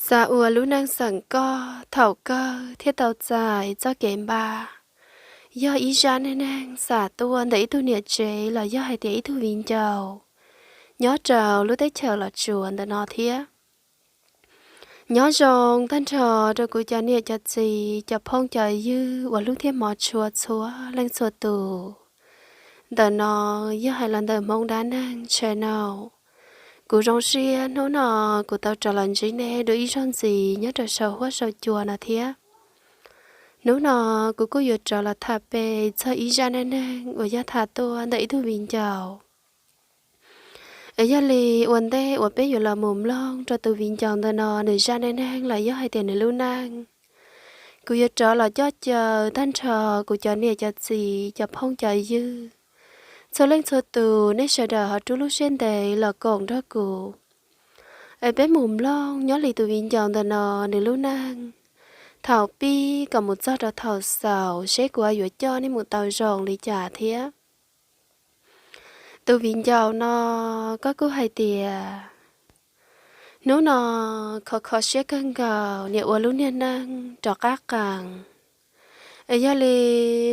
Txawm uas lub neej xeem koj thaum kawg thiaj tau txais txoj kev npaj, yog ib zaj neej neeg xam tuaj ntawm ib tug niam tsev los yog hais tias ib tug viv ncaus nyob rau lub teb chaws Los Tsuas ntawm no thiab. Nyob zoo tag nrho rau kuv cov niam cov txiv, cov phooj cov ywg uas hlub thiab hmov tshua txhua leej txhua tus. Ntawm no yog hais los ntawm Hmoob Dab Neeg channel. Kuv zoo siab hnub no kuv tau rov los ntsib nej dua ib zaug ntxiv nyob rau saum huab saum cua no thiab. Hnub no kuv kuj yuav rov los tham pem txog ib zaj neej neeg uas yog tham tuaj ntawm ib tug viv ncaus. Es yog li ua ntej uas peb yuav los mus mloog rau tus viv ncaus ntawm no nws zaj neej neeg los yog hais tias nws lub neej, kuv yuav rov los coj caw tag nrho kuv cov niam cov txiv, cov phooj cov ywg, txhua leej txhua tus, nej sawv daws ho rub lub siab ntev los koom nrog kuv es peb mus mloog nyob li tus viv ncaus ntawm no nws lub neej thaum pib kom mus txog rau thaum xaus seb kuv yuav coj nej mus tau zoo li cas thiab. Tus viv ncaus no, koj kuj hais tias hnub no kho kho siab kawg nkaus, niam ua lub niag neej rov qab qees. Es yog li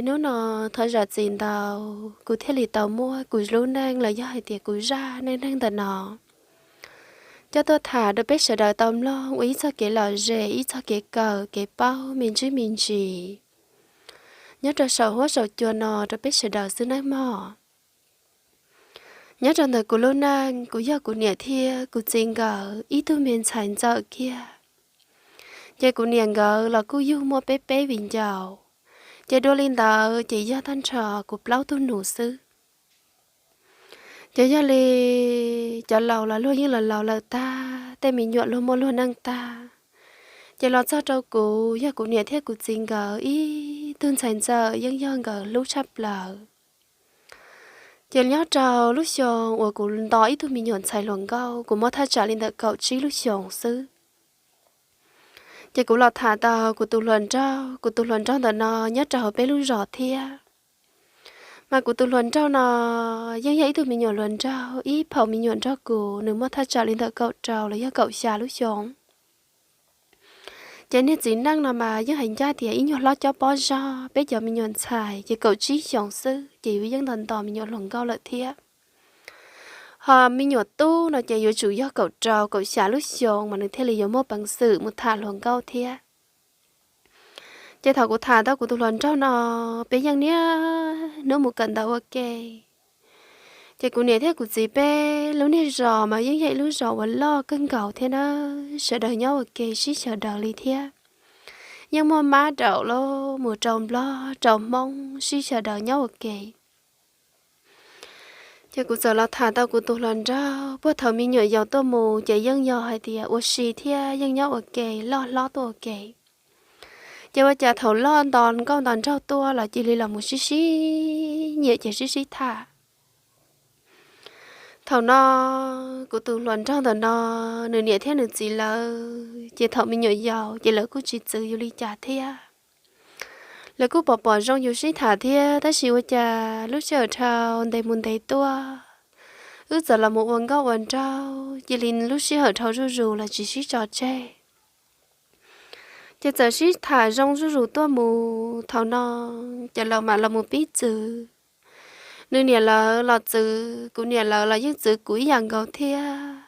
hnub no thov zam txim ntau, kuv thiaj li tau muab kuv lub neej los yog hais tias kuv zaj neej neeg ntawm no coj tuaj tham rau peb sawv daws tau mloog ua ib txoj kev lom zem, ib txoj kev kawm kev paub me ntsis me ntsis nyob rau saum huab saum cua no rau peb sawv daws xwb nawb mog. Nyob rau ntawm kuv lub neej, kuv yog kuv niam thiab kuv txiv nkawd ib tug me ntxhais ntxawm kiag. Ces kuv niam nkawd los kuj yug muaj peb peb viv ncaus, ces dua li ntawd ces yog tag nrho kuv plaub tug nus xwb. Ces yog li cov laus los luag yeej los laus lawm tag, tej me nyuam luag muaj luag neej tag, ces los txog rau kuv yog kuv niam thiab kuv txiv nkawd ib tug ntxhais ntxawm yeej yog nkawd hlub tshaj plaws. Ces nyob rau lub xyoo uas kuv nto ib tug me nyuam ntxhais hluas nkauj, kuv muaj thaj tsam li ntawm kaum tsib lub xyoos xwb. Ces kuv los tham tau kuv tus hluas nraug, kuv tus hluas nraug ntawm no nyob rau hauv peb lub zos thiab. Mas kuv tus hluas nraug no yeej yog ib tug me nyuam hluas nraug ib phaum me nyuam nrog kuv, nws muaj thaj tsam li ntawm kaum rau los yog kaum xya lub xyoo. Ces niag txiv neej no mas yeej hais ncaj tias ib nyuag hlob cob pob zog, peb cov me nyuam ntxhais ces kaum tsib xyoos xwb ces yuav yeej nto nto me nyuam hluas nkauj lawm thiab. Ho me nyuam tub no ces yuav tsum yog kaum rau kaum xya lub xyoo mas nws thiaj li yuav muaj peev xwm mus tham hluas nkauj thiab. Ces thaum kuv tham tau kuv tus hluas nraug no, peb yeej niaj hnub mus kawm ntawv ua ke. Ces kuv niam thiab kuv txiv peb lub niag zos mas yeej yog ib lub zos uas loj kawg nkaus thiab na, sawv daws nyob ua ke sib xyaw daws li thiab. Yeej muaj mab daum lub mus rau nplog rau hmoob sib xyaw daws nyob ua ke. Ces kuv txawm los tham tau kuv tus hluas nraug, puag thaum me nyuam yaus tuaj mus ces yeej yog hais tias ua si thiab yeej nyob ua ke loj hlob tuaj ua ke. Ces ua cas thaum loj nto nkauj nto nraug tuaj los cia li los mus sib sib nyiam ces sib sib tham. Thaum no kuv tus hluas nraug ntawm no, nws niam thiab nws txiv lawv ces thaum me nyuam yaus ces lawv kuj tsis txwv yus li cas thiab. Lawv kuj pom pom zoo yus sib tham thiab, tab sis ua cas lub sij hawm dhau ntev mus ntev tuaj, wb txawm los mus ua nkauj ua nraug, cia li lub sij hawm dhau zuj zus los tsis sib tso tseg. Ces txawm sib tham zoo zuj zus tuaj mus, thaum no ces lawv mam los mus pib txwv. Nws niam lawv los txwv, kuv niam lawv los yeej txwv kuv ib yam nkaus thiab.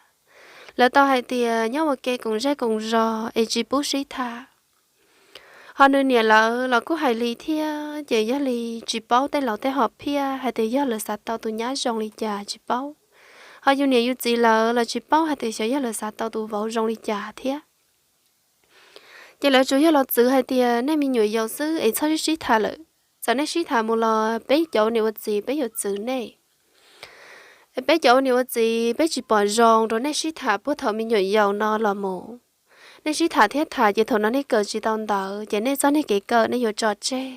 Lawv tau hais tias nyob ua ke koom zej koom zos es tsis pub sib tham. Ho nws niam lawv los kuj hais li thiab, ces yog li tsis paub tej laus tej hom phiaj hais tias yog lawv xav tau tus nyab zoo li cas tsis paub. Ho yus niam yus txiv lawv los tsis paub hais tias xyov yog lawv xav tau tus vauv zoo li cas thiab. Ces lawv tsuas yog los txwv hais tias nej me nyuam yaus xwb es txhob sib sib tham lawm. Txawm nej sib tham mus los peb cov ua niam ua txiv peb yuav txwv nej. Peb cov ua niam ua txiv peb tsis pom zoo rau nej sib tham puag thaum me nyuam yaus no los mus. Nej sib tham thiab tham ces thaum no nej kawm tsis tau ntawv ces nej txoj niag kev kawm nej yuav tso tseg.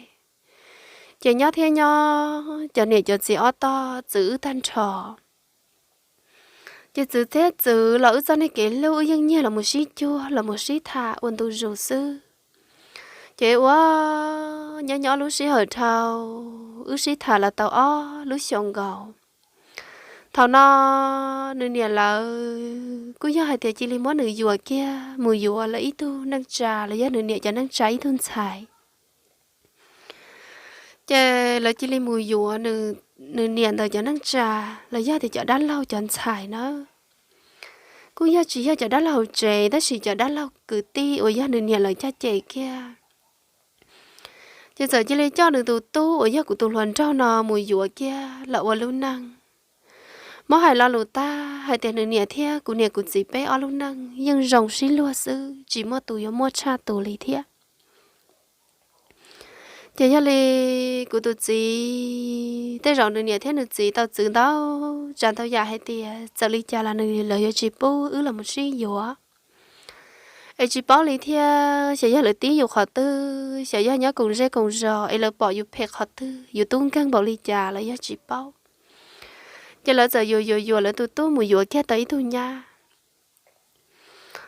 Ces nyob thiab nyob, cov niam cov txiv ob tog txwv wb tag nrho. Ces txwv thiab txwv los wb txoj niag kev hlub wb yeej nyiag los mus sib cuag los mus sib tham ua ntu zus xwb. Ces ua nyob nyob lub sij hawm dhau, wb sib tham los tau ob lub xyoo nkaus. Thaum no nws niam lawv kuj yog hais tias cia li muab nws yuam kiag mus yuav lawv ib tug neej tsa los yog nws niam cov neej tsa ib tug ntxhais. Ces lawv cia li mus yuav nws niam ntawd cov neej tsa los yog tias cov dab laug cov ntxhais na. Kuj yog tsis yog cov dab laug hauv tsev tab sis cov dab laug kwv tij uas yog nws niam lawv caj ces kiag. Ces txawm cia li coj nws tus tub uas yog kuv tus hluas nraug no mus yuav kiag los ua lub neej. Muab hais lo lus tag hais tias nws niam thiab kuv niam kuv txiv peb ob lub neej yeej zoo sib luag xwb, tsis muaj tus yuav muaj tshaj tus li thiab. Ces yog li kuv tus txiv, tej zaum nws niam thiab nws txiv tau txwv ntau tsav ntau yam hais tias txawm li cas los nws lawv yuav tsis pub wb los mus sib yuav, es tsis paub li thiab, xyov yog lawv tib yus qhov twg, xyov yog nyob koom zej koom zos es lawv pom yus phem qhov twg, yus tub nkeeg npaum li cas los yog tsis paub. Ces lawv txawm yuav yuav yuav lawv tus tub mus yuav kiag tau ib tug nyab.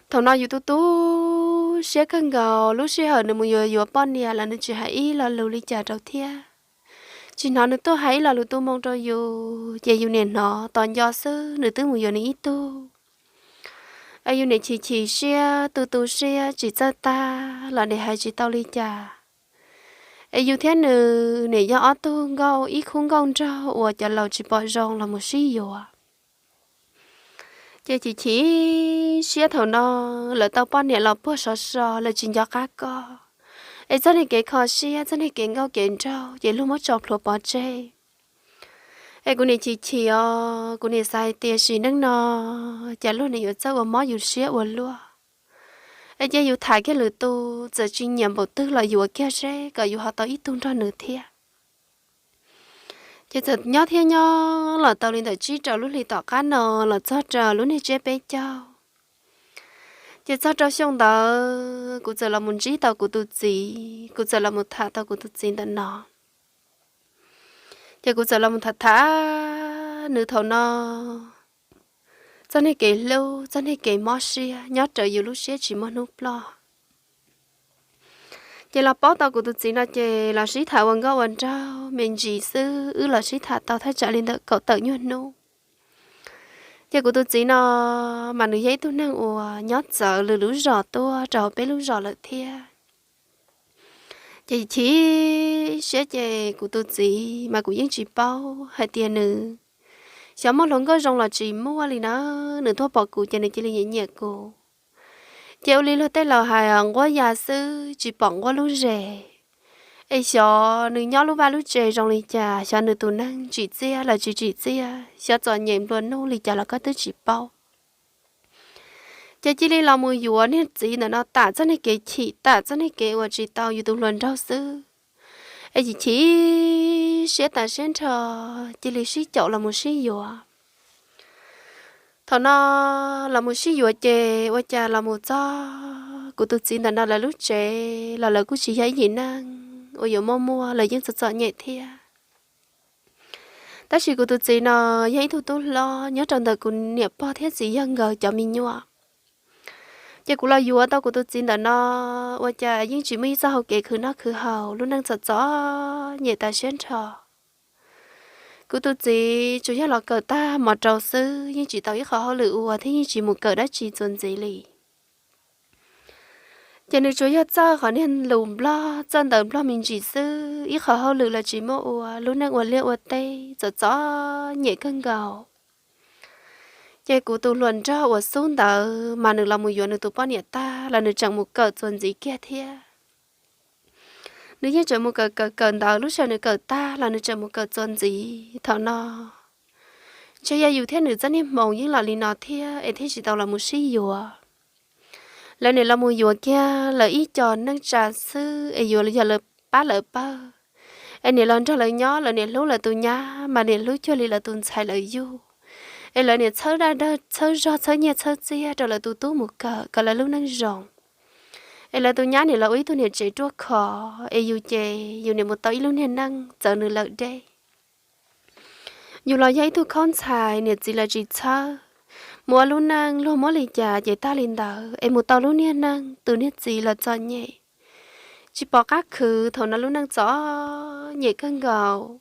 Thaum no yus tus tub siab kawg nkaus, lub sij hawm nws mus yuav yuav poj niam los nws tsis hais ib lo lus li cas rau thiab. Tsis hnov nws tuaj hais ib lo lus tu moo rau yus, ces yus niam hnov tos nco xwb nws twb mus yuav nws ib tug. Es yus niam chim chim siab tu tu siab tsis txawj tag los niam hais tsis tau li cas. Es yus thiab nws niam yog ob tug nkauj ib khub nkauj nraug uas cov laus tsis pom zoo los mus sib yuav. Ces chim chim siab thaum no lawv tau poj niam los puag sov so lawv tsis nco qab koj. Es txoj niag kev kho siab, txoj niag kev nkauj kev nraug ces luag muab tso plhuav pov tseg. Es kuv niam chim chim os, kuv niam xav hais tias sim neej no cas luag niam yuav txawj ua mob yus siab ua luaj. Es cia yus tham kiag lwm tus, txawm tsis nyiam npaum twg los yuav kiag seb kom yus ho tau ib tug nrog nws thiab. Ces txawm nyob thiab nyob los tau li ntawm tsib rau lub hlis tom qab no los txog rau lub niag tsiab peb caug. Ces txog rau xyoo ntawd kuv txawm los mus ntsib tau kuv tus txiv, kuv txawm los mus tham tau kuv tus txiv ntawm no. Ces kuv txawm los mus tham tham nws thaum no, txoj niag kev hlub, txoj niag kev mob siab nyob raws yus lub siab tsis muaj hnub ploj. Ces los paub tau kuv tus txiv no ces los sib tham ua nkauj ua nraug me ntsis xwb, wb los sib tham tau thaj tsam li ntawm kaum tawm nyuag hnub. Ces kuv tus txiv no mas nws yog ib tug neeg uas nyob txawv lwm lub zos tuaj rau hauv peb lub zos lawm thiab. Ces chim siab ces kuv tus txiv mas kuv yeej tsis paub hais tias nws xyov muaj hluas nkauj zoo los tsis muaj li na. Nws tuaj pom kuv ces nws cia li nyiam nyiam kuv. Ces ua li luag tej laus hais nquab ya xwb tsis pom nquab lub zes. Es xyov nws nyob lub vaj lub tsev zoo li cas, xyov nws tus neeg tsim txiaj los tsis tsim txiaj, xyov txom nyem nplua nuj li cas los koj twb tsis paub. Ces cia li los mus yuav niag txiv ntawm no tam txoj niag kev chim, tam txoj niag kev uas tsis tau yus tus hluas nraug xwb. Es chim chim siab tas siab nrho, cia li sib caum los mus sib yuav. Thaum no los mus sib yuav ces ua cas los mus txog kuv tus txiv ntawm no lawv lub tsev los lawv kuj tsis yog ib yim neeg uas yuav muaj muaj, lawv yeej txom txom nyem thiab. Tab sis kuv tus txiv no yog ib tug tub hlob nyob rau ntawm kuv niam pog thiab txiv yawg nkawd cov me nyuam. Ces kuv los yuav tau kuv tus txiv ntawm no, ua cas yeej tsis muaj ib txoj hau kev khwv noj khwv haus, lub neej txom txom nyem tas siab nrho. Kuv tus txiv tsuas yog los kawm tag mos rau xwb, yeej tsis tau ib qho hauj lwm ua thiab yeej tsis mus kawm dab tsi txuas ntxiv li. Ces nws tsuas yog txawj qhov niag lus nplog, txawj ntawv nplog me ntsis xwb, ib qho hauj lwm los tsis muaj ua, lub neej ua liaj ua teb txom txom nyem kawg nkaus. Ces kuv tus hluas nraug uas xub ntawd mas nws los mus yuav nws tus poj niam tag los nws tseem mus kawm txuas ntxiv kiag thiab. Nws yeej tseem mus kawm kawm kawm ntawv, lub sij hawm nws kawm tag los nws tseem mus kawm txuas ntxiv. Thaum no ntshe yog yus thiab nws txoj niag hmoov yeej los li no thiab es thiaj tsis tau los mus sib yuav. Lawv niam los mus yuav kiag lawv ib co neej tsa xwb es yuav yog lawv pab lawv pawg, es niam los nrog lawv nyob, lawv niam hlub lawv tus nyab mas niam hlub cuag li lawv tus ntxhais lawv yug. Es lawv niam txhawb dag dag txhawb zog txhawb nyiaj txhawb txiaj rau lawv tus tub mus kawm kom lawv lub neej zoo. Es lawv tus nyab niam los ua ib tug niam tsev ruaj khov, es yus ces yus niam mus tau ib lub niag neej txawv nws lawm deb. Yus los yog ib tug khaub ntxhais niam txiv lawv tsis txhawb, mus ua lub neej luag muab li cas ces tag li ntawd, es mus tau lub niag neej tus niag txiv los txom nyem, tsis pom qab khwv, thaum no lub neej txom nyem kawg nkaus.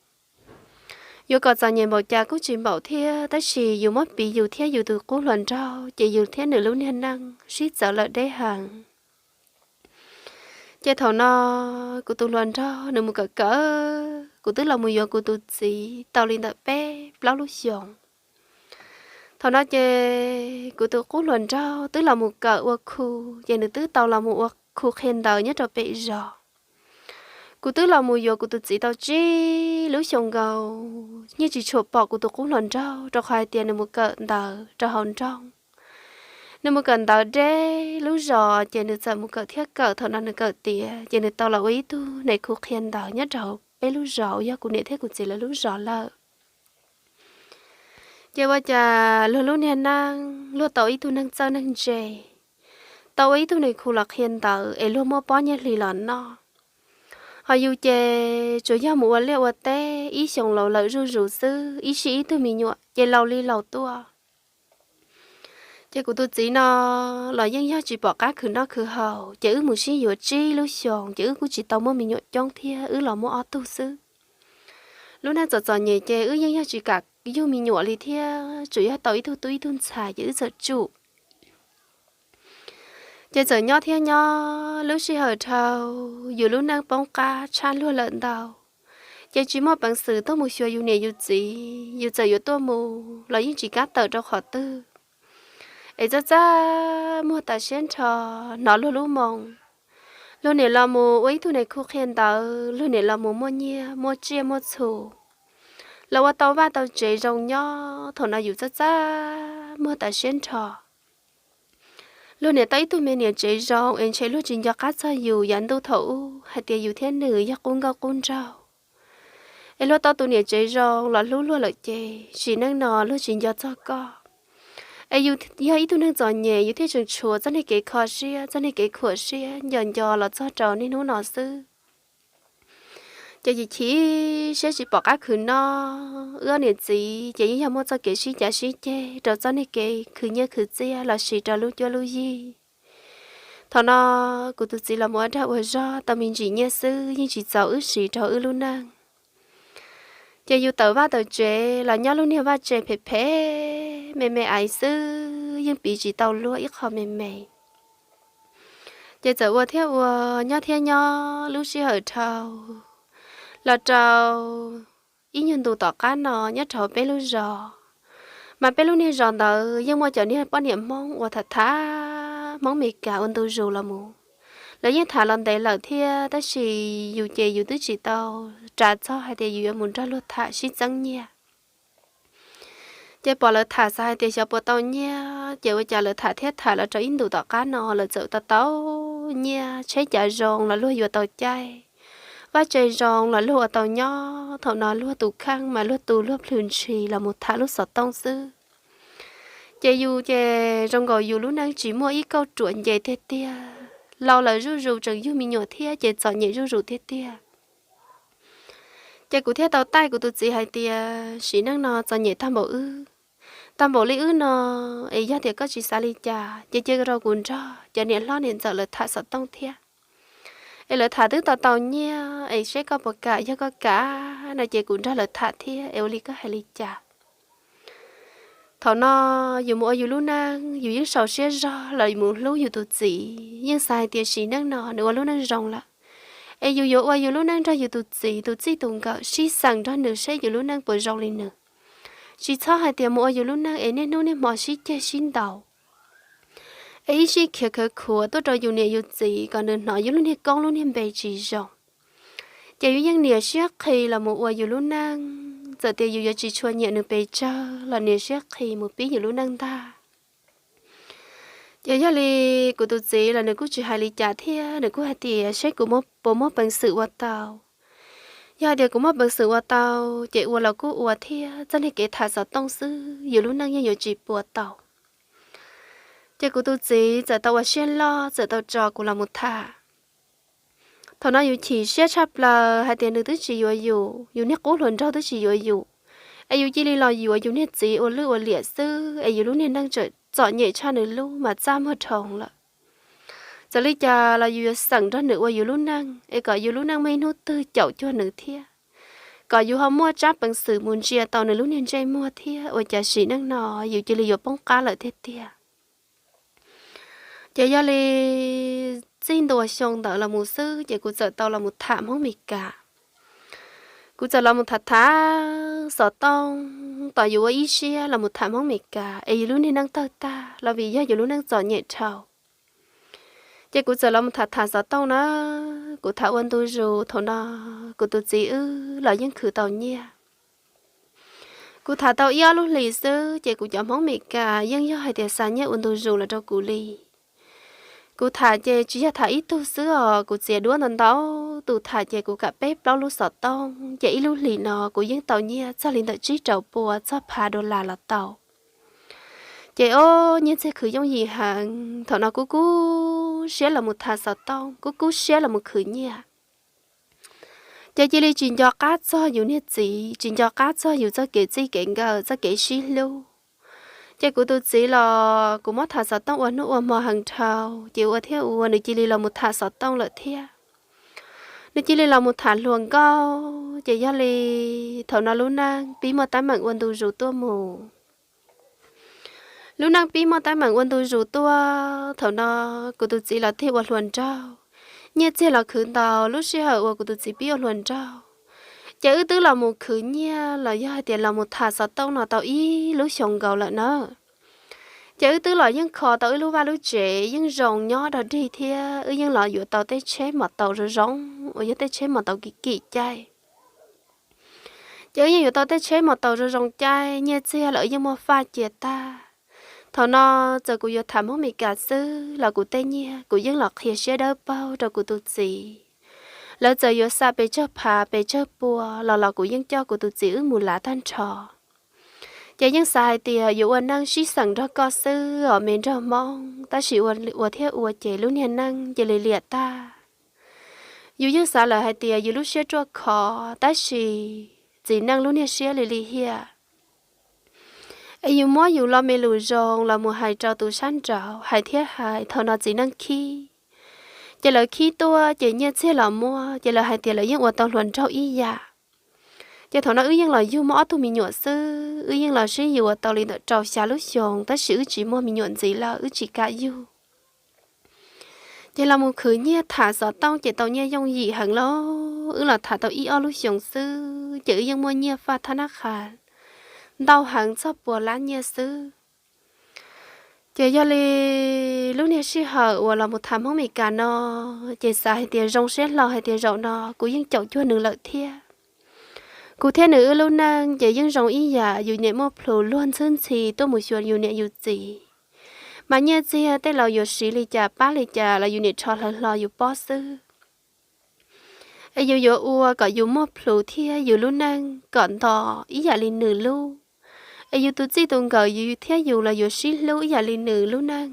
Yuav kom txom nyem npaum cas kuj tsis npaum thiab, tab sis yus muab piv yus thiab yus tus qub hluas nraug ces yus thiab nws lub niag neej sib txawv lawm deb heev. Ces thaum no kuv tus hluas nraug nws mus kawm kawm, kuv twb los mus yuav kuv tus txiv tau li ntawm peb plaub lub xyoos. Thaum no ces kuv tus qub hluas nraug twb los mus kawm ua khu, ces nws twb tau los mus ua khu qhia ntawv nyob rau pem zos. Kuv twb los mus yuav kuv tus txiv tau tsib lub xyoos nkaus, yeej tsis tshua pom kuv tus qub hluas nraug, rau qhov hais tias nws mus kawm ntawv rau hauv nroog. Nws mus kawm ntawv deb lub zos, ces nws txawm mus kawm thiab kawm, thaum no nws kawm tiav, ces nws tau los ua ib tug neeg khu qhia ntawv nyob rau hauv peb lub zos uas yog kuv niam thiab kuv txiv lawv lub zos lawm. Ces ua cas luag lub niag neej luag tau ib tug neeg txawj neeg ntse, tau ua ib tug neeg khu los qhia ntawv es luag muaj pob nyiaj hli los noj. Ho yus ces tsuas yog mus ua liaj ua teb ib xyoos laus lawm zuj zus xwb, ib sij ib tug me nyuam ces laus li laus tuaj. Ces kuv tus txiv no los yeej yog tsis pom qab khwv noj khwv haus, ces wb mus sib yuav tsib lub xyoos, ces wb kuj tsis tau muaj me nyuam coob thiab, wb los muaj ob tug xwb. Lub neej txom txom nyem ces wb yeej yog tsis kam yug me nyuam li thiab, tsuas yog tau ib tug tub ib tug ntxhais ces wb txawm tsum. Ces txawm nyob thiab nyob, lub sij hawm dhau, yus lub neej poob qab tshaj luag lawm ntau, ces tsis muaj peev xwm tuaj mus xyuas yus niam yus txiv, yus txawm yuav tuaj mus los yeej tsis kam tawm rau qhov twg. Es txaj txaj muag tas siab nrho, hnov luag lub moo, luag niam los mus ua ib tug neeg khu qhia ntawv, luag niam los mus muaj nyiaj muaj tsiaj muaj txhu, los ua tau vaj tau tsev zoo nyob, thaum no yus txaj txaj muag tas siab nrho. Luag niam tau ib tug me niam tsev zoo es ntshe luag tsis nco qab txog yus yav ntuj thaum ub hais tias yus thiab nws yog qub nkauj qub nraug. Es luag tau tus niam tsev zoo los hlub luag lawm ces sim neej no luag tsis nco txog koj. Es yus yog ib tug neeg txom nyem, yus thiaj tseem tshuav txoj niag kev kho siab, txoj niag kev khuam siab nco nco los txog rau niaj hnub no xwb. Ces chim chim siab tsis pom qab khwv noj, wb ob niam txiv ces yeej yog muaj txoj kev sib cav sib ceg rau txoj niag kev khwv nyiaj khwv txiaj los siv rau lub cuab lub yig. Thaum no kuv tus txiv los mus ua dag ua zog tau me ntsis nyiaj xwb, yeej tsis txaus wb siv rau wb lub neej. Ces yus tawm vaj tawm tsev los nyob lub niag vaj tse phem phem me me aiv xwb, yeej piv tsis tau luag ib qho me me. Ces txawm ua thiab ua, nyob thiab nyob, lub sij hawm dhau los rau ib nyuag ntu tom qab no nyob rau peb lub zos, mas peb lub niag zos ntawd yeej muaj cov niag poj niam Hmoob uas tham tham Hmoob Mes Kas ua ntu zus los mus. Lawv yeej tham los ntev lawm thiab, tab sis yus ces yus twb tsis tau ras txog hais tias yus yuav mus nrog luag tham sib txeeb nyiaj. Ces pom lawv tham xav hais tias xyov puas tau nyiaj, ces ua cas lawv tham thiab tham los rau ib ntus tom qab no lawv txawm tau tau nyiaj, tsheb cav zoo los luag yuav tau caij, vaj tse zoo los luag ua tau nyob. Thaum no luag tus kheej mas luag tu luag plhws ntshis los mus tham lub xov tooj xwb. Ces yus ces zoo nkaus yus lub neej tsis muaj ib kauj ruam nce tiag tiag, laus lawm zuj zus tseem yug me nyuam thiab ces txom nyem zuj zus tiag tiag. Ces kuv thiaj tau taij kuv tus txiv hais tias sim neej no txom nyem tag npaum wb, tag npaum li wb no, es yog tias koj tsis xav li cas ces cia rau kuv nrog cov niam hlob niam ntxawm lawv tham xov tooj thiab. Es lawv tham twb tau tau nyiaj es seb koj puas kam, yog koj kam no ces kuv nrog lawv tham thiab es ua li koj hais li cas. Thaum no yus mus ua yus lub neej, yus yeej sau siab zog los mus hlub yus tus txiv, yeej xav hais tias sim neej no nws ua lub neej zoo lawm, es yus yuav ua yus lub neej nrog yus tus txiv tus txij tus nkawm sib xeem nrog nws seb yus lub neej puas zoo li nws. Tsis txhob hais tias mus ua yus lub neej es niaj hnub niaj hmo sib ceg sib ntaus, es ib sij khiav khawv khuav tuaj rau yus niam yus txiv kom nws hnov yus lub niag koob lub niag npe tsis zoo. Ces yus yeej nias siab qhi los mus ua yus lub neej, txawm tias yus yuav tsis tshua nyiam nws pes tsawg los nias siab qhi mus pib yus lub neej ntag. Ces yog li kuv tus txiv los nws kuj tsis hais li cas thiab, nws kuj hais tias seb kuv puas muaj peev xwm ua tau. Yog hais tias kuv muaj peev xwm ua tau ces ua los kuj ua thiab, txoj niag kev tham xov tooj xwb yus lub neej yeej yuav tsis puas tau. Ces kuv tus txiv txawm tau ua siab loj txawm tau tso kuv los mus tham. Thaum no yus chim siab tshaj plaws hais tias nws twb tsis yuav yus, yus niag qub hluas nraug twb tsis yuav yus, es yus cia li los yuav yus niag txiv ua lwj ua liam xwb, es yus lub niag neej txawm txom nyem tshaj nws lub mas txaj muag dhau lawm. Txawm li cas los yus yuav xeem nrog nws ua yus lub neej es kom yus lub neej muaj ib hnub twg caum cuag nws thiab. kom yus ho muaj tsab peev xwm mus ntsia tau nws lub niag ntsej muag thiab, ua cas sim neej no yus cia li yuav poob qab lawm tiag tiag. Ces yog li txij ntua xyoo ntawd los mus xwb ces kuv txawm tau los mus tham Hmoob Mes Kas. Kuv txawm los mus tham tham xov tooj, tos yus ua ib siab los mus tham Hmoob Mes Kas es yus lub niag neej tawg tag los vim yog yus lub neej txom nyem dhau. Ces kuv txawm los mus tham tham xov tooj na, kuv tham ua ntu zus thaum no, kuv tus txiv wb los yeej khwv tau nyiaj. Kuv tham tau ib ob lub hlis xwb ces kuv cov Hmoob Mes Kas yeej yog hais tias xa nyiaj ua ntu zus los rau kuv li. Kuv tham ces tsis yog tham ib tug xwb os, kuv txiav duab ntau ntau tus tham ces kuv kam peb plaub lub xov tooj ces ib lub hlis no kuv yeej tau nyiaj txog li ntawm tsib rau pua txog phav dollar los tau. Ces ob nyiaj txiag khwv yooj yim heev, thaum no kuv kub siab los mus tham xov tooj, kuv kub siab los mus khwv nyiaj. Ces cia li tsis nco qab txog yus niag txiv, tsis nco qab txog yus txoj kev txij kev nkawm, txoj kev sib hlub. Ces kuv tus txiv los kuv muab tham xov tooj ua hnub ua hmo heev dhau, ces ua thiab ua nws cia li los mus tham xov tooj lawm thiab. Nws cia li los mus tham hluas nkauj, ces yog li thaum no lub neej pib muaj teeb meem ua ntu zus tuaj mus. Lub neej pib muaj teeb meem ua ntu zus tuaj, thaum no kuv tus txiv los tig ua hluas nraug, nyiaj txiag los khwv ntau, lub sij hawm uas kuv tus txiv pib ua hluas nraug, ces wb twb los mus khwv nyiaj los yog hais tias los mus tham xov tooj no tau ib lub xyoo nkaus lawm na. Ces wb twb los yeej kho tau wb lub vaj lub tsev yeej zoo nyob dog dig thiab wb yeej los yuav tau tej tsheb mos taus zoo zoo uas yog tej tsheb mos taus kim kim caij. Ces wb yeej yuav tau tej tsheb mos taus zoo zoo caij, nyiaj txiag los yeej muaj faj cia tag. Thaum no txawm kuv yuav tham Hmoob Mes Kas xwb los kuv tej nyiaj kuv yeej los qhia siab dawb paug rau kuv tus txiv. Lawv txawm yuav xa pes tsawg phav pes tsawg pua los los kuv yeej coj kuv tus txiv wb mus lav tag nrho. Ces yeej xav hais tias yuav ua neej sib xeem nrog koj xwb os me nraug Hmoob, tab sis ua thiab ua ces lub niag neej cia li liam tag. Yus yeej xav lawm hais tias yus lub siab ruaj khov, tab sis txiv neej lub niag siab li lim hiam. Es yus muab yus lo me lus zoo los mus hais rau tus sab nraud, hais thiab hais, thaum no txiv neej khib. Ces lawv khib tuaj ces nyiaj txiag los muaj, ces lawv hais tias lawv yeej ua tau hluas nraug ib yam. Ces thaum no wb yeej los yug muaj ob tug me nyuam xwb, wb yeej los sib yuav tau li ntawm rau xya lub xyoo, tab sis wb tsis muaj me nyuam ntxiv lawm, wb tsis kam yug. Ces los mus khwv nyiaj tham xov tooj ces tau nyiaj yooj yim heev lauj, wb los tham tau ib ob lub xyoo xwb ces wb yeej muaj nyiaj faj thab nab qha ntau heev txog pua lab nyiaj xwb. Ces yog li lub niag sij hawm uas los mus tham Hmoob Mes Kas no, ces xav hais tias zoo siab hlo hais tias zaum no kuv yeej caum cuag nws lawm thiab. Kuv thiab nws wb lub neej ces yeej zoo ib yam, yus niam muaj plhus luag ntxhwb ntxhi tuaj mus xyuas yus niam yus txiv. Mas nyiaj txiag tej laus yuav siv li cas pab li cas los yus niam rho hlawv hlo yus pob xwb. Es yus yuav ua kom yus muaj plhus thiab yus lub neej kom nto ib yam li nws lub. Es yus tus txij tus nkawm yus thiab yus los yuav sib hlub ib yam li nws lub neej.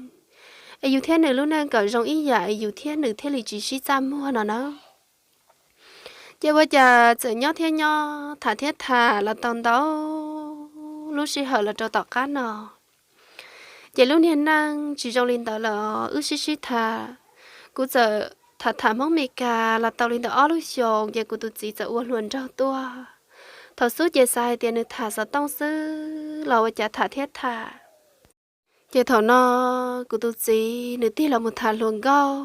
Es yus thiab nws lub neej kom zoo ib yam, yus thiab nws thiaj li tsis sib txaj muag no na. Ces ua cas txawm nyob thiab nyob, tham thiab tham los tau ntau lub sij hawm los rau tom qab no, ces lub niag neej tsis zoo li ntawd lawm, wb sib sib tham. Kuv txawm tham tham Hmoob Mes Kas los tau li ntawm ob lub xyoos, ces kuv tus txiv txawm ua hluas nraug tuaj. Thaum xub ces xav hais tias nws tham xov tooj xwb los ua cas tham thiab tham. Ces thaum no kuv tus txiv nws tig los mus tham hluas nkauj,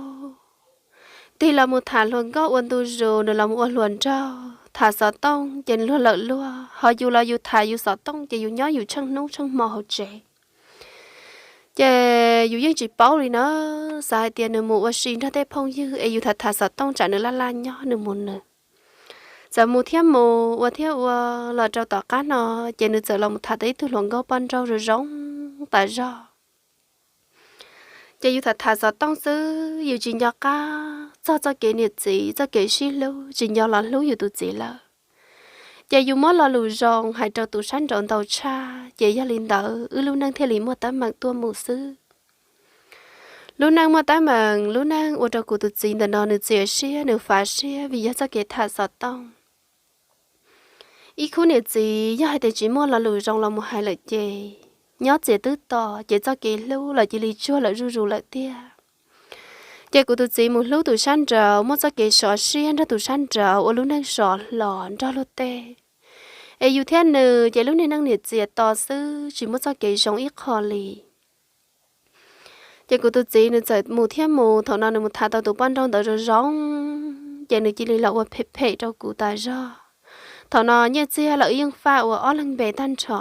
tig los mus tham hluas nkauj ua ntu zus, nws los mus ua hluas nraug tham xov tooj ces nws luag lawm luag, ho yus los yus tham yus xov tooj ces yus nyob yus tsheej hnub tsheej hmo hauv tsev. Ces yus yeej tsis paub li na, xav hais tias nws mus ua si nrog tej phooj ywg es yus tham tham xov tooj tsam nws laj laj nyob nws mus nws. Txawm mus thiab mus ua thiab ua los rau tom qab no, ces nws txawm los mus tham tau ib tug hluas nkauj poj nrauj zoo zoo tas zog. Ces yus tham tham xov tooj xwb, yus tsis nco qab txog txoj kev niam txiv, txoj kev sib hlub, tsis nco los hlub yus tus txiv lawm. Ces yus muab lo lus zoo hais rau tus sab nraud ntau tshaj, ces yog li ntawd wb lub neej thiaj li muaj teeb meem tuaj mus xwb. Lub neej muaj teeb meem, lub neej ua rau kuv tus txiv ntawm no nws txias siab, nws fav siab vim yog txoj kev tham xov tooj. Ib khub niam txiv yog hais tias tsis muaj lo lus zoo los mus hais lawm ces nyob txias twb to ces txoj kev hlub los cia li tsuag lawm zuj zus lawm tiag. Ces kuv tus txiv mus hlub tus sab nraud, muaj txoj kev sov siab nrog tus sab nraud, ua lub neej sov hlo nrog luag tej. Es yus thiab nws ces lub niag neej niam txias to xwb, tsis muaj txoj kev zoo ib qho li. Ces kuv tus txiv nws txawm mus thiab mus, thaum no nws mus tham tau tus poj nrauj ntawd zoo zoo, ces nws cia li los ua phem phem rau kuv tas zog. Thaum no nyiaj txiag los wb yeej faj ua ob leeg npe tag nrho.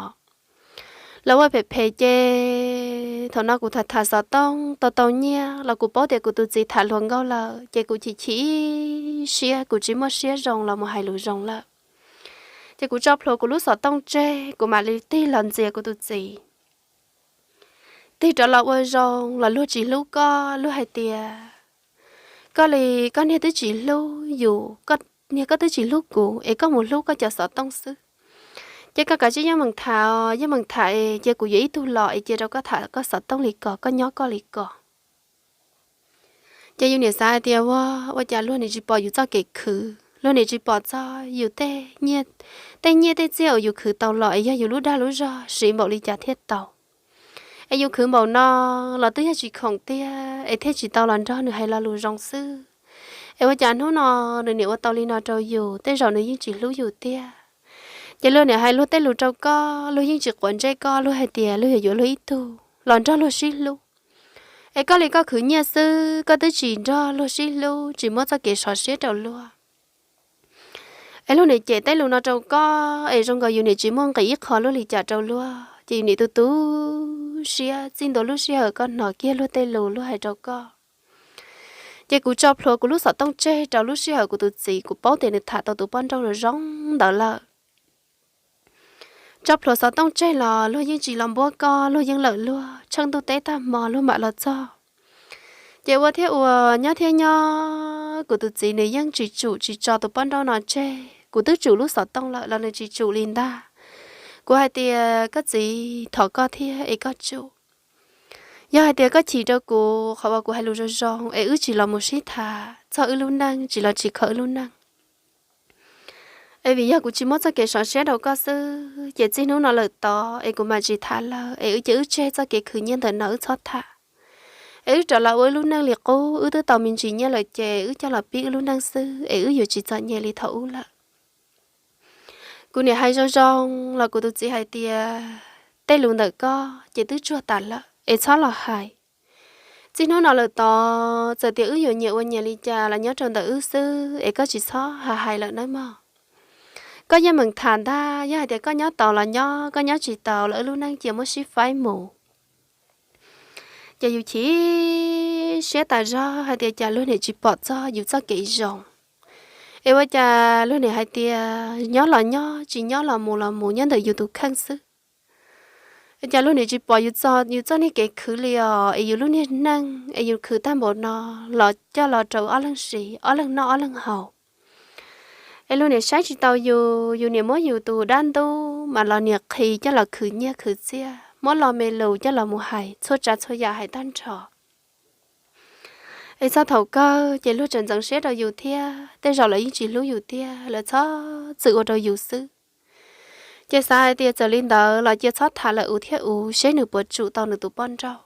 Los ua phem phem ces thaum no kuv tham tham xov tooj tau tau nyiaj los kuv paub tias kuv tus txiv tham hluas nkauj lawm, ces kuv chim chim siab, kuv tsis muaj siab zoo los mus hais lus zoo lawm. Ces kuv tso plhuav kuv lub xov tooj tseg, kuv mam li tig los ntxias kuv tus txiv. Tig rov los ua zoo los luag tsis hlub koj, luag hais tias koj li, koj niag twb tsis hlub yus, koj niag koj twb tsis hlub kuv es koj mus hlub koj cov xov tooj xwb. Ces koj kav tsij yeej meem tham, yeej meem tham es cia kuv yuav ib tug los es cia rau koj tham koj xov tooj li ko, koj nyob koj li ko. Ces yus niam xav hais tias ua, ua cas luag niam tsis pom yus txoj kev khwv, luag niam tsis pom txog yus tej nyiaj, tej nyiaj tej txiaj uas yus khwv tau los es yog yus lub dag lub zog siv npaum li cas thiaj tau. Es yus khwv npaum no los twb yog tsis khoom tiag es thiaj tsis tau los nrog nws hais lo lus zoo xwb. Es ua cas hnub no nws niam ua tau li no rau yus, tej zaum nws yeej tsis hlub yus tiag. Ces luag niam hais luag tej lus rau koj, luag yeej tsis quav ntsej koj, luag hais tias luag yuav yuav luag ib tug los nrog luag sib hlub. Es koj li koj khwv nyiaj xwb, koj twb tsis nrog luag sib hlub, tsis muab txoj kev sov siab rau luag. Es luag niam cem tej lus no rau koj, es zoo nkaus yus niam tsis muaj nqis ib qho luaj li cas rau luag, ces yus niam tu tu siab, txij ntua lub sij hawm koj hnov kiag luag tej lus luag hais rau koj. Ces kuv tso plhuav kuv lub xov tooj tseg rau lub sij hawm kuv tus txiv, kuv paub tias nws tham tau tus poj nrauj zoo ntawd lawm. Tso plhuav xov tooj tseg los luag yeej tsis los npuab koj, luag yeej lawm luag, tsheej ntuj teb tag hmo luag mam los txog. Ces ua thiab ua, nyob thiab nyob, kuv tus txiv nws yeej tsis tsum tsis tso tus poj nrauj no tseg. Kuv twb tsum lub xov tooj lawm los nws tsis tsum li ntag. Kuv hais tias koj txiv, thov koj thiab es koj tsum. Yog hais tias koj chim rau kuv qhov uas kuv hais lus zoo zoo es wb tsis los mus sib tham txog wb lub neej, tsis los tsis kho wb lub neej, es vim yog kuv tsis muab txoj kev sov siab rau koj xwb, ces txij hnub no lawm tod es kuv mam tsis tham lawm, es wb cia wb tseg txoj kev khwv nyiaj ntawm no wb txhob tham. Es wb rov los ua wb lub neej li qub, wb twb tau me ntsis nyiaj lawm ces wb coj los pib wb lub neej xwb, es wb yuav tsis txom nyem li thaum ub lawm. Kuv niam hais zoo zoo los kuv tus txiv hais tias tej lus ntawm koj ces twb tsuag tas lawm es txhob los hais. Txij hnub no lawm tod txawm tias wb yuav nyias ua nyias li cas los nyob rau ntawm wb xwb es koj tsis txhob hais hais lawm nawb mog. Koj yeej meem tham ntag, yog hais tias koj nyob tau los nyob, koj nyob tsis tau los wb lub neej cia muab sib faib mus. Ces yus chim siab tas zog hais tias cas luag niam tsis pom txog yus txoj kev zoo. Es ua cas luag niam hais tias nyob los nyob, tsis nyob los mus los mus nyob ntawm yus tus kheej xwb. Es cas luag niam tsis pom yus txog yus txoj niag kev khwv li os, es yus lub niag neej es yus khwv tag npaum no los coj los rau ob leeg siv, ob leeg noj ob leeg haus. Es luag niam saib tsis tau yus, yus niam muab yus tus dab ntub mas los niam qhi coj los khwv nyiaj khwv txiaj, muab lo me lus coj los mus hais txhua tsav txhua yam hais tag nrho. Es txog thaum kawg ces luag tseem ntxeev siab rau yus thiab, tej zaum lawv yeej tsis hlub yus tiag, lawv txhob txwm ua rau yus xwb. Ces xav hais tias txawm li ntawd los cia txhob tham lawm, uv thiab uv seb nws puas tsum tau nws tus poj nrauj.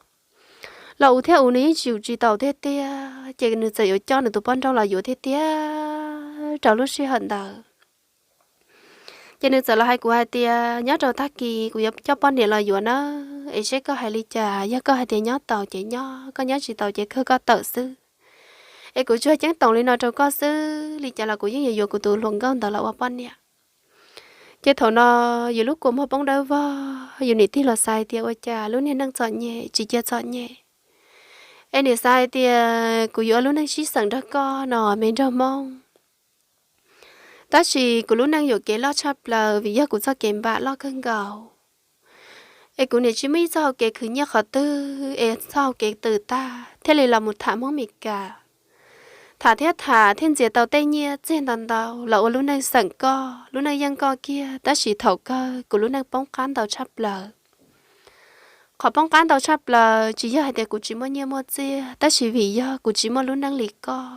Los uv thiab uv nws yeej tsis tsum tsis tau tiag tiag, ces nws txawm yuav coj nws tus poj nrauj los yuav tiag tiag rau lub sij hawm ntawd. Ces nws txawm los hais kuv hais tias nyob rau tag kis kuv yuav coj poj niam los yuav nawb, es seb koj hais li cas, yog koj hais tias nyob tau ces nyob, koj nyob tsis tau ces kawg koj tawm xwb. Es kuv tsuas ceeb toom li no rau koj xwb, li cas los kuv yeej yuav yuav kuv tus hluas nkauj ntawd los ua poj niam. Ces thaum no yus lub kua muag poob dawb vog, yus niam tig los xav hais tias ua cas lub niag neej txom nyem tsis cia txom nyem. Es niam xav hais tias kuv yuav ua lub neej sib xeem nrog koj no me nraug Hmoob. Tab sis kuv lub neej yuam kev loj tshaj plaws vim yog kuv txoj kev npam loj kawg nkaus. Es kuv niam tsis muaj ib txoj hau kev khwv nyiaj qhov twg es txoj hau kev twm tag thiaj li los mus tham Hmoob Mes Kas. Tham thiab tham thiaj ntxias tau tej nyiaj txiag ntau ntau los ua lub neej xeem koj, lub neej yeej koj kiag, tab sis thaum kawg kuv lub neej poob qab ntau tshaj plaws. Qhov poob qab ntau tshaj plaws tsis yog hais tias kuv tsis muaj nyiaj muaj txiag, tab sis vim yog kuv tsis muaj lub neej li koj,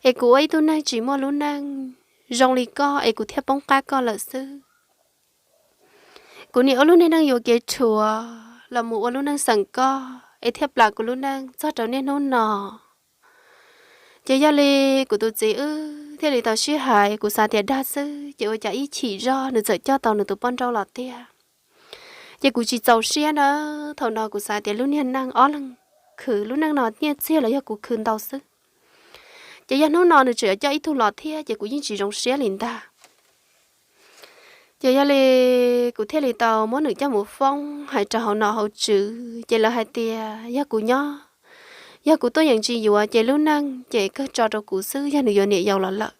es kuv ua ib tug neeg tsis muaj lub neej zoo li koj es kuv thiaj poob qab koj lawm xwb. Kuv niam ua lub niag neej yuam kev rhuav los mus ua lub neej xeem koj es thiaj plam kuv lub neej txog rau niaj hnub no. Ces yog li kuv tus txiv wb thiaj li tau sib hais, kuv xav tias dag xwb ces ua cas ib chim zog nws txawm coj tau nws tus poj nrauj los tiag. Ces kuv tsis txaus siab na, thaum no kuv xav tias lub niag neej ob leeg khwv lub neej no nyiaj txiag los yog kuv khwv ntau xwb. Ces yog hnub no nws tseem yuav coj ib tug los thiab ces kuv yeej tsis zoo siab li ntag. Ces yog li kuv thiaj li tau muab nws coj mus foob hais rau hauv nom hauv tswv, ces lawv hais tias yog kuv nyob, yog kuv tuaj yeem tsis yuav ces lub neej ces kawg tso rau kuv xwb, yog nws yuav niam yau los lawm.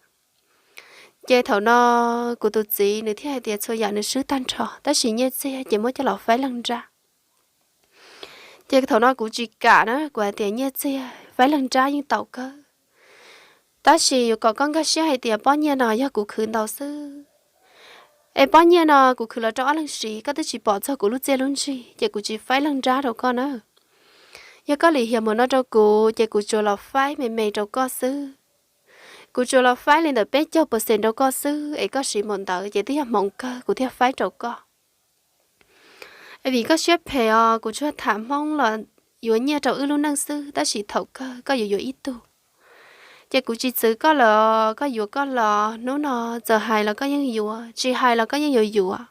Ces thaum no kuv tus txiv nws thiaj hais tias txhua yam nws swb tag nrho, tab sis nyiaj txiag ces muab coj los faib leej nrab. Ces thaum no kuv tsis kam na, kuv hais tias nyiaj txiag faib leej nrab yeej tau kawg, tab sis yuav kom koj nkag siab hais tias pob nyiaj no yog kuv khwv ntau xwb. Es pob nyiaj no kuv khwv los rau ob leeg siv, koj twb tsis pom txog kuv lub txiaj lub ntsig, ces kuv tsis faib leej nrab rau koj na. Yog koj lim hiam mus no rau kuv ces kuv tsuas los faib me me rau koj xwb. Kuv tsuas los faib li ntawm peb caug percent rau koj xwb, es koj siv mus ntawd ces twb yog hmoov kawg kuv thiaj faib rau koj. Es vim koj siab phem os, kuv tsuas tham Hmoob los yuav nyiaj rau wb lub neej xwb, tab sis thaum kawg koj yuav yuav ib tug. Ces kuv tsis txwv koj lawm, koj yuav koj los, hnub no txawm hais los koj yeej yuav, tsis hais los koj yeej yuav yuav.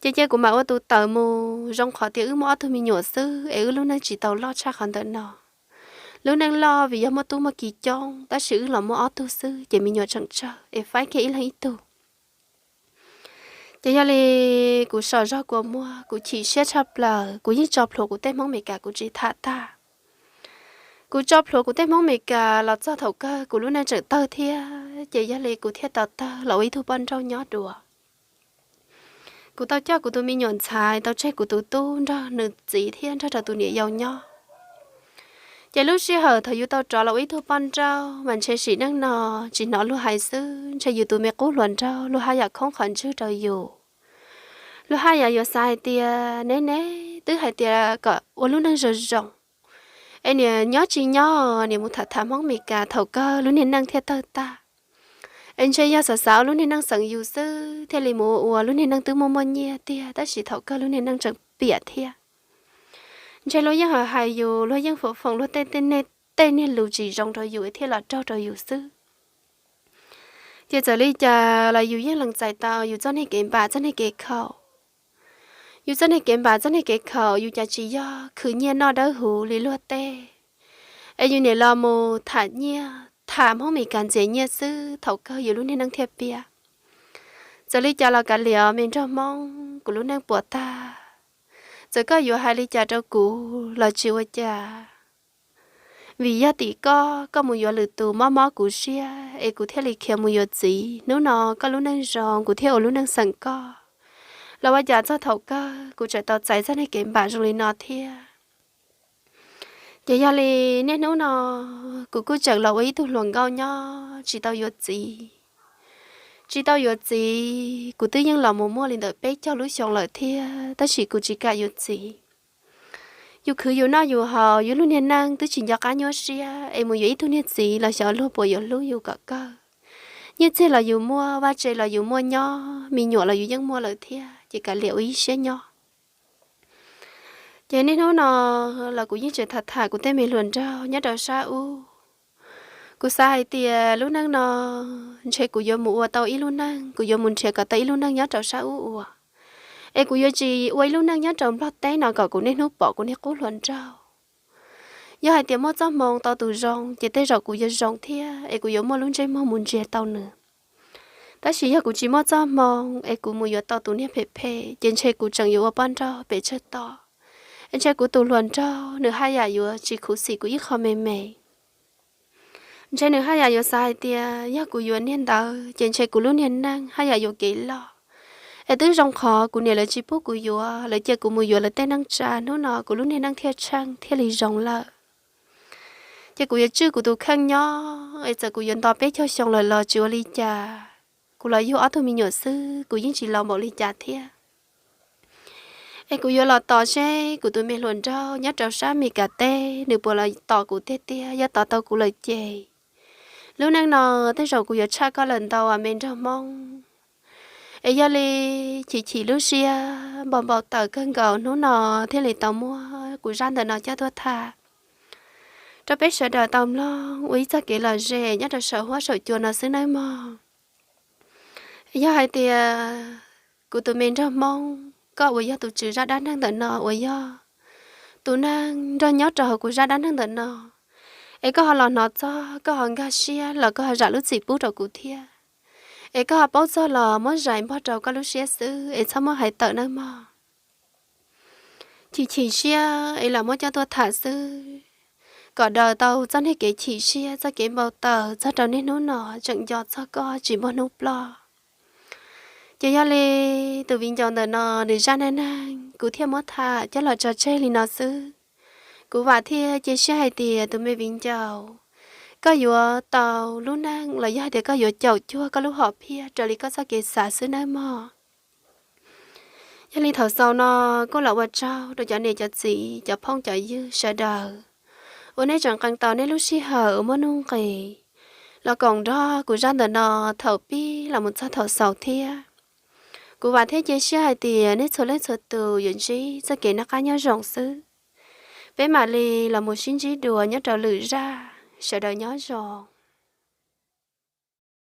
Ces cia kuv mam ua tus tawm mus, zoo qhov tias wb muaj ob tug me nyuam xwb es wb lub neej tsis tau loj tshaj qhov ntawm no. Lub neej loj vim yog muaj tub muaj ki coob, tab sis wb los muaj ob tug xwb ces me nyuam tseem tsawg es faib kiag ib leeg ib tug. Ces yog li kuv saum zog kua muag, kuv chim siab tshaj plaws, kuv yeej tso plhuav kuv tej Hmoob Meskas kuv tsis tham tag. Kuv tso plhuav kuv tej Hmoob Meskas los txog thaum kawg kuv lub neej tseem tawg thiab, ces yog li kuv thiaj tau tawg los ua ib tug poj nrauj nyob dua. Kuv tau coj kuv tus me nyuam ntxhais, tau tseg kuv tus tub nrog nws txiv thiab nrog rau tus niam yau nyob. Ces lub sij hawm thaum yus tau rov los ua ib tug poj nrauj mas ntshe sim neej no tsis hnov luag hais xwb, ntshe yus tus me qub hluas nraug luag haj yam khoob qhov ntswg rau yus. Luag haj yam yuav xav hais tias neb neb twb hais tias kom ua lub neej zoo zoo, es niam nyob tsis nyob, niam mus tham tham Hmoob Meskas thaum kawg lub niag neej thiaj tawg tag. Es ntshe yog xav xav ua lub niag neej xeem yus xwb thiaj li mus ua ua lub niag neej twb muaj muaj nyiaj tiag, tab sis thaum kawg lub niag neej tseem piam thiab. Ntshe luag yeej hais hais yus, luag yeej foom foom luag tej tej niag lus tsis zoo rau yus thiaj los raug rau yus xwb. Ces txawm li cas los yus yeej lees txais tau yus txoj niag kev npam txoj niag kev khaum. Yus txoj niag kev npam txoj niag kev khaum yus cas tsis yog khwv nyiaj noj dawb huv li luag tej, es yus niam los mus tham nyiaj, tham Hmoob Meskas ntxias nyiaj xwb, thaum kawg yus lub niag neej thiaj piam. Txawm li cas los kav liam me nraug Hmoob, kuv lub neej puas tag. Txawm koj yuav hais li cas rau kuv los tsis ua cas, vim yog tim koj, koj mus yuav lwm tus mob mob kuv siab, es kuv thiaj li khiav mus yuav txiv. Hnub no koj lub neej zoo, kuv thiaj ua lub neej xeem koj. Los ua cas txog thaum kawg kuv tseem tau txais txoj niag kev npam zoo li no thiab. Ces yog li niaj hnub no kuv kuj tseem los ua ib tug hluas nkauj nyob tsis tau yuav txiv. Tsis tau yuav txiv, kuv twb yeej los mus muaj li ntawm peb caug lub xyoo lawm thiab, tab sis kuv tsis kam yuav txiv. Yus khwv yus noj yus haus, yus lub niag neej twb tsis nco qab nyuaj siab, es mus yuav ib tug niag txiv los xyov luag puas yuav hlub yus kom kawg. Nyiaj txiag los yus muaj, vaj tse los yus muaj nyob, me nyuam los yus yeej muaj lawm thiab, ces kav liam ua ib siab nyob. Ces niaj hnub no los kuv yeej tseem tham tham kuv tej me hluas nraug nyob rau sab ub. Kuv xav hais tias lub neej no ntshe kuv yuav mus ua tau ib lub neej, kuv yuav mus nrhiav kom tau ib lub neej nyob rau sab ub ua, es kuv yuav tsis ua ib lub neej nyob rau Nplog teb no kom kuv niaj hnub pom kuv niag qub hluas nraug. Yog hais tias muaj txoj hmoo tau tus zoo ces tej zaum kuv yuav zoo thiab, es kuv yuav muaj lub ntsej muag mus ntsia tau nws. Tab sis yog kuv tsis muaj txoj hmoo es kuv mus yuav tau tus niag phem phem, ces ntshe kuv tseem yuav ua poj nrauj pes tsawg tom. Es ntshe kuv tus hluas nraug nws haj yam yuav tsis khuv xim kuv ib qho me me. Ntshe nws haj yam yuav xav hais tias yog kuv yuav niag ntawd ces ntshe kuv lub niag neej haj yam yuav kev loj. Es twb zoo qhov kuv niam lawv tsis pub kuv yuav, lawv cia kuv mus yuav lawv tej neej tsa, hnub no kuv lub niag neej thiaj tsheej thiaj li zoo lawm. Ces kuv yuav tswj kuv tus kheej nyob, es txawm kuv yuav nto peb caug xyoo lawm los tsis ua li cas. Kuv los yug ob tug me nyuam xwb, kuv yeej tsis laus npaum li cas thiab. Es kuv yuav los tos seb kuv tus me hluas nraug nyob rau sab Meskas teb nws puas los tos kuv tiag tiag, yog tos tau kuv lawm ces lub neej no tej zaum kuv yuav tshaj koj lawm ntau as me nraug Hmoob. Es yog li chim chim lub siab npau npau taws kawg nkaus hnub no thiaj li tau muab kuv zaj ntawm no coj tuaj tham. rau peb sawv daws tau mloog ua ib txoj kev lom zem nyob rau saum huab saum cua no xwb nawb mog. Yog hais tias kuv tus me nraug Hmoob, koj uas yog tus tswv zaj dab neeg ntawm no uas yog tus neeg nrog nyob rau hauv kuv zaj dab neeg ntawm no, es koj ho los hnov txog, koj ho nkag siab los koj ho zam lub txim pub rau kuv thiab. Es koj ho paub txog los muab zais npog rau koj lub siab xwb es txhob muab hais tawm nawb mog. Chim chim siab es los muab coj tuaj tham xwb, kom daws tau txoj niag kev chim siab, txoj kev npau taws txog rau niaj hnub no tseem nco txog koj tsis muaj hnub ploj. Ces yog li tus viv ncaus ntawm no nws zaj neej neeg kuv thiaj muab tham coj los tso tseg li no xwb. Kuv vam thiab cia siab hais tias tus me viv ncaus, koj yuav tau lub neej los yog hais tias koj yuav caum cuag koj lub hom phiaj raws li koj txoj kev xav xwb nawb mog. Yog li thaum xaus no kuj los ua tsaug rau cov niam cov txiv cov phooj cov ywg sawv daws uas nej tseem qee tau nej lub sij hawm uas muaj nuj nqis los koom nrog kuv zaj ntawm no thaum pib los mus txog thaum xaus thiab. Kuv vam thiab cia siab hais tias nej txhua leej txhua tus yuav ntsib txoj kev noj qab nyob zoo xwb. Peb mam li los mus sib ntsib dua nyob rau lwm zaj, sawv daws nyob zoo.